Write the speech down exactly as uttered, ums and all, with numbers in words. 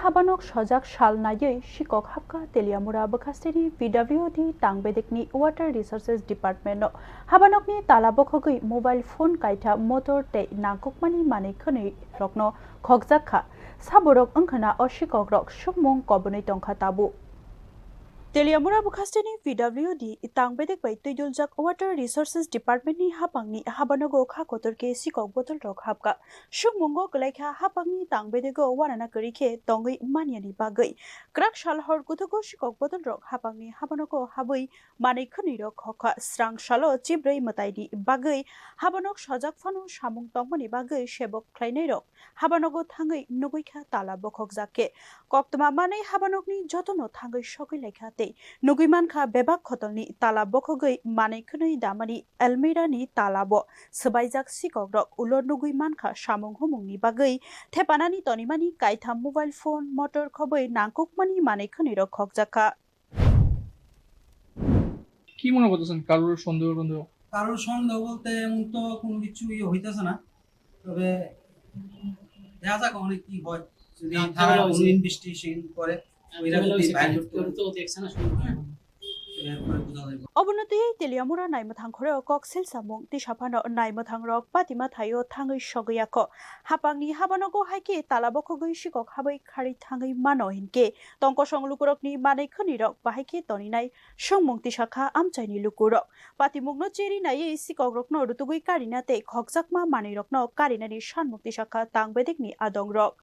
Habanok sojak sal naiwi sikok hapkha Teliamura bwkhasteni P W D tang bedekni Water Resources Department no. Habanokni tala bokhogwi mobile phone kaitha motor tei nangkukmani manwi khwnwi rokno khokjak kha. Saborok wngkhwna o sikok rok sukmung kobonwi tongkha tabuk. Teliamura bwkhasteni P W D tang bedek bai twiduljak Water Resources Department ni hapangni habanogo kha kotor khe sikok botol rok hapkha. Sukmungo kwlaikha hapangni tang bedego wanana kwrwi khe tongwi maniani bagwi. Kwrak sal hor kuthugo sikok botol rok hapangni habanogo habwi manwi khwnwi rok khokha. Srang salo chibrwi mwtaini bagwi habanok sojak phano samung tongmani bagwi sebok khlainai rok habanogo thangwi nugwi kha tala bokhokjak khe. Koktwma manwi habanokni jotono thangwi sogwi laikha tei nugwi mankha bebak khotolni tala bokhogwi manwi khwnwi damani almirah ni tala bo swbaijak sikok rok ulo nugwi mankha samung humungni bagwi thepanani tonimani kaitham mobile phone motor khobwi nangkukmani manwi khwnwi rok khokjak kha. কি মনে করতেছেন? কারোর সন্দেহ টন্দেহ? কারোর সন্দেহ বলতে এমন তো কোনো কিছু ইয়ে হইতেছে না, তবে দেখা যাক অনেক কি হয়, যদি জানতে তারা হলে কোনো অবশ্যই। ইনভেস্টিগেশন করে, ওইরা জানতে হলে যদি অবশ্যই বাইর কারণ করতে কেউ পারে, তো দেখছে না শুরু থেকে। এরপরে বোঝা যাবে। Obono twiwi Teliamura naimwthang khoreo kok silsamung tisa phano naimwthang rok patima thaio thangwi sogwi yakho. Hapangni habanogo hai khe tala bokhogwi sikok habwi kharwi thangwi mano hinkhe tongkosong lukurokni manwi khwnwi rok bahai khe toninai songmung tisa kha amchaini lukurok. Patimungno cheri naiwi sikokrokno rutugwi karina tei khokjakma manwirokno karinani sanmung tisa kha tang bedekni adongrok.